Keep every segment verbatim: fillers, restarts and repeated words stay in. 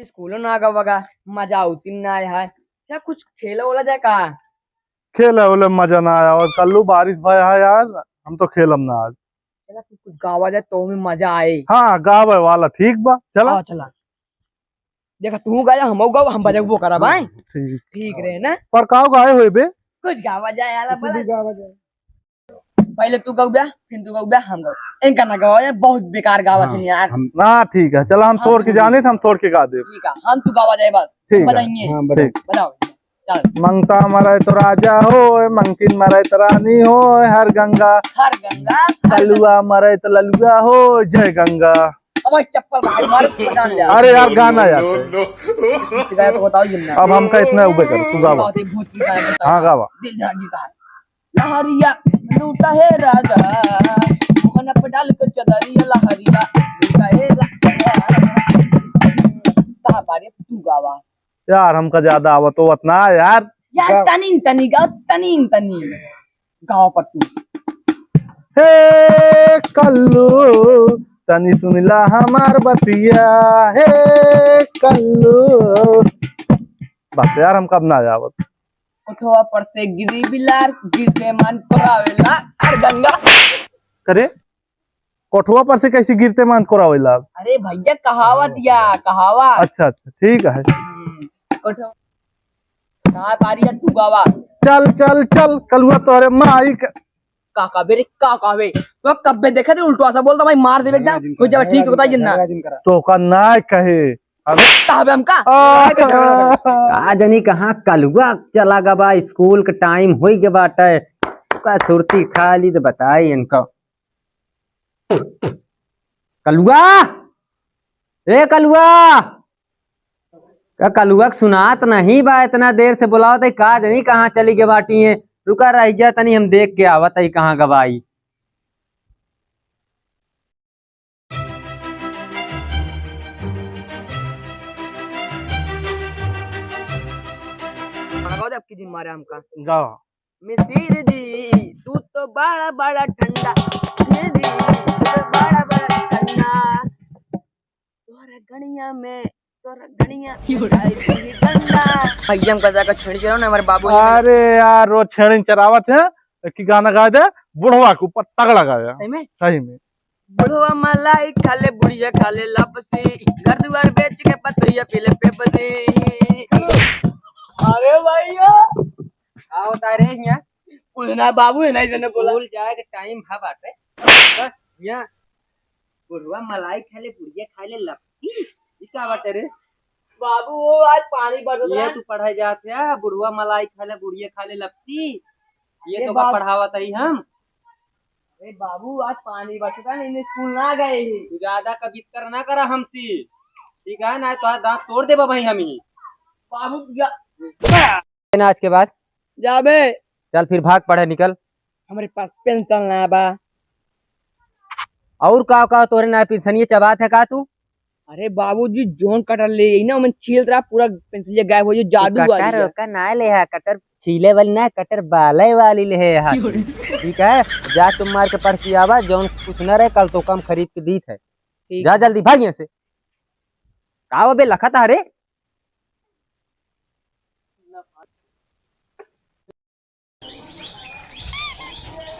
स्कूलो ना गवा गा, मजा आवती ना है। क्या कुछ खेला वोला जाए का? खेले वोले मजा ना आया, और कल्लू बारिश भय है यार, हम तो खेलब ना आज। चला, कुछ, कुछ गावा जाए तो में मजा आए। हाँ, गावे वाला ठीक बा, चला। हाँ, चला। देखा, तू गाया, हम गाओ, हम बजाबो करब, आए? ठीक। ठीक रहे ना? पर काव गाए होए बे? कुछ गावा जाए, आला कुछ भी बला। गावा जाए। पहले तू गउबा, फिर तू गउबा, हम गउबा। इनका ना गवा यार, बहुत बेकार गावत हाँ, हैं यार। हम, ना, ठीक है, चला, हम हाँ, तोड़ के तू जाने थे, हम तोड़ के गा दे। ठीक है, हम तू गावा जाए बस। ठीक है। बताएंगे। हाँ, बताओ। ठीक। बताओ। चल। मंगता मरे तो राजा होय, मंगतिन मरे तो रानी होय, हर गंगा, हर गंगा, हर कलुआ मरे तो ललुआ होय, जय गंगा। अब भाई चप्पल भाई मार, तू जान ले। अरे यार, गाना यार। No, no, no। गाया तो बताओ जिन्ना। अब हमका इतना उबे कर, तू गावा। बहुत ही भूत की गाना बताओ। हाँ, गावा। दिल जान जीता है। लहरिया लूटा है राजा, मोहन पे डाल के चदरिया, लहरिया लूटा है राजा। कहाँ पारे तू गावा? यार, हमका ज्यादा आवत होत ना यार। यार, गा- तनी तनी गाओ, तनी तनी गाओ पर तू। हे कल्लू, तनी सुनिला हमार बतिया, हे कल्लू। बस यार, हमका अब ना आवत। कोठवा पर से गिरी बिलार, गिरते मन कोरावेला, अरे गंगा। अरे, कोठवा पर से कैसे गिरते मन कोरावेला? अरे भैया, कहावत या, कहावत। अच्छा, अच्छा, ठीक है। हम्म, कोठवा। कहाँ पारी है तू गावा? चल, चल, चल, कलुआ तोहरे माई के। का कहबे रे, का कहबे? तो कब्बे देखे थे, उल्टो ऐसा बोलता भाई, मार देबे एकदम। हो जावे, ठीक होता जिन्ना। तोका ना कहे। अबे। कहबे हमका? आ। का जनी कहाँ कलुआ चला गवा, स्कूल के टाइम होई गवा बाटे। का सुरती खाली तो बताई इनका। कलुआ, ए कलुआ, का कलुआ के सुनात नहीं बा? इतना देर से बुलावत है, का जनी कहाँ चली गई बाटी है। रुका रह जा तनी, हम देख के आवत है कहाँ गवाई। गाओ, अब की दिन मारे हमका। गाओ। मिसिर जी, तू तो बड़ा बड़ा ठंडा। मिसिर जी, तू तो बड़ा बड़ा ठंडा। तोरा गणिया में, तोरा गणिया में आई थी डंडा। भैया, हमका जाकर छेड़ी चराओ ना, हमारे बाबू जी ने। अरे यार, रोज छेड़ी चरावत है, एक ही गाना गा दे, बुढ़वा के ऊपर तगड़ा गाया। सही में? सही में। बुढ़वा मलाई खाले, बुढ़िया खाले लपसी, घर दुआर बेच के पतोहिया पीले पेपसी। अरे भैया। का होता रे हियाँ? कुछ ना बाबू, है ना, इसने बोला। स्कूल जाए के टाइम है बाटे। बस हियाँ बुढ़वा मलाई खाले, बुढ़िया खाले लपसी। ई का बाटे रे? बाबू, वो आज पानी बरसत ये है। तू पढ़े जात है, बुढ़वा मलाई खाले, बुढ़िया खाले लपसी। ये ये तो का बाबू पढ़ावत हई हम। अरे बाबू, आज पानी बरसत है, नहीं, नहीं, स्कूल ना गए ही। तू ज्यादा कबित्तर ना करा हमसे, ठीक है ना? तो दांत तोड़ देबा भाई हम ही। बाबू, जा। ना आज के बाद। जाबे। चल फिर भाग पढ़े निकल। हमरे पास पेंसिल ना बा। और का, का तोरे ना पेंसिल ये चबात है का तू? अरे बाबूजी, जौन कटर ले आई ना, ओमन छील रहा, पूरा पेंसिलिया गायब हो जाए, जादू वाली कटर है। का ना ले है, कटर छीले वाली ना, कटर बाले वाली ले है। ठीक है, जा तुम मार के पढ़ के आवा, जौन कुछ ना रहे, कल तो कम खरीद के दीत है। ठीक जा है। जल्दी भाग यहाँ से। का बे लखत है रे?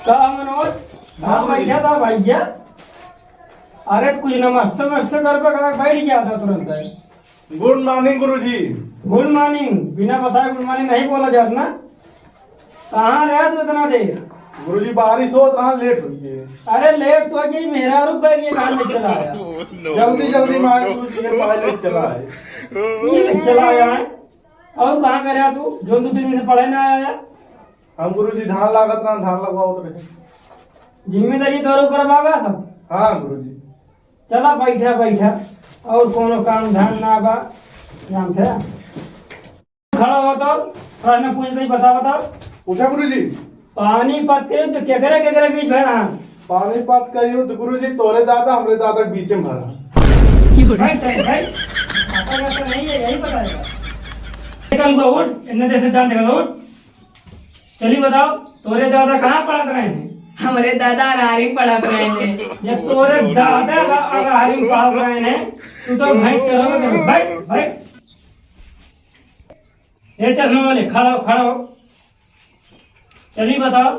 का मनोज, कहाँ बैठा था भैया? अरे, कुछ नमस्ते वमस्ते कर पे कहाँ बैठ गया था तुरंत? Good morning गुरुजी। Good morning, बिना बताए good morning नहीं बोला जात ना। कहाँ रहा तू इतना देर? गुरुजी, बारिश होत रहा, लेट हो गए। अरे, लेट तो हो गई, मेहरारू बैग ये कहाँ ले चला आया? जल्दी, जल्दी मार गुरुजी, ये कहाँ ले चला है? ये ले चला आया है? और कहाँ का रहा तू, जो दो तीन दिन से पढ़े ना आया? हम गुरुजी धान लागत ना, धान लगवावत रहे। जिम्मेदारी तोरे ऊपर बाबा सब? हाँ गुरुजी। चला बैठा बैठा, और कोनो काम धाम ना बा, जानते हैं? खड़ा हो तो प्रश्न पूछ दे, बता बताओ। पूछा गुरुजी। पानीपत के युद्ध केकरे केकरे बीच भय रहा? पानीपत का युद्ध गुरुजी तोरे दादा हमरे दादा के बीच में भरा। भाई, भाई, भाई, आता जाता नहीं है, यही पता है। निकल उठ, इतने देर से जान निकल उठ। चली बताओ, तोरे दादा कहाँ पढ़त रहे हैं? हमरे दादा अरहरी पढ़त रहे हैं। ये तोरे दादा का अरहरी पढ़त रहे हैं, तू तो भाई चलो, बैठ, बैठ। ए चश्मा वाले, खड़ा हो, खड़ा हो। चलिए बताओ,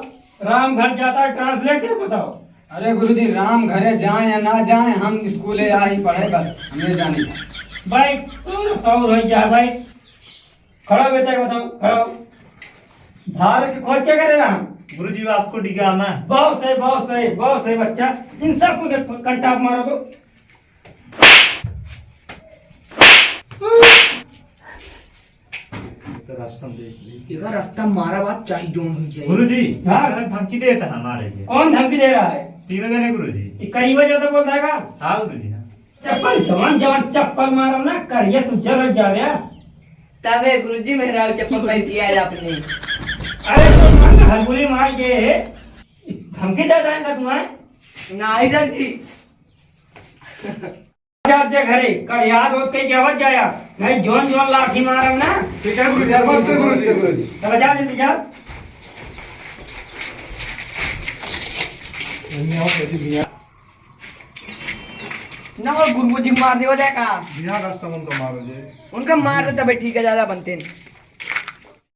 राम घर जाता है, translate कर बताओ। अरे गुरुजी, राम घरे जाए या ना जाए, हम स्कूले आई पढ़े, बस हमें जाने का। भाई, तू तो सौर हो जा भाई। खड़ा हो बेटा, बताओ, खड़ा हो। भारत की खोज क्या करे राम? गुरुजी, वास्को डी गामा। बहुत सही, बहुत सही, बहुत सही बच्चा। इन सबको देख, कंटाप मारो तो। तो रास्ता में देख ली। एकर रास्ता मारा बात चाही जोन हुई जाए। गुरुजी, हाँ। धमकी देता है हमारे लिए। कौन धमकी दे रहा है? तीनों जने गुरुजी। ये करीबा ज्यादा बोलता है का? हाँ गुरुजी, हाँ। चप्पल जवान जवान चप्पल मारब ना, करिया तू जर जावे। तबे गुरुजी मेहरारू चप्पल पहन के आए अपने। अरे तो मन हरगुली मार ये है, धमकी दे देंगे तुम्हें। नहीं सर जी। जा, जा घरे, कल याद होत कहीं के आवत जाया, नहीं जोन जोन लाठी मारब ना। ठीक है गुरुजी, नमस्ते गुरुजी। गुरुजी। चला जा जल्दी जा। ना हो गुरुजी मार देवा जाए का? बिना रास्ता मन तो मारो जे। उनका मार दे तबे ठीक है, ज्यादा बनते हैं।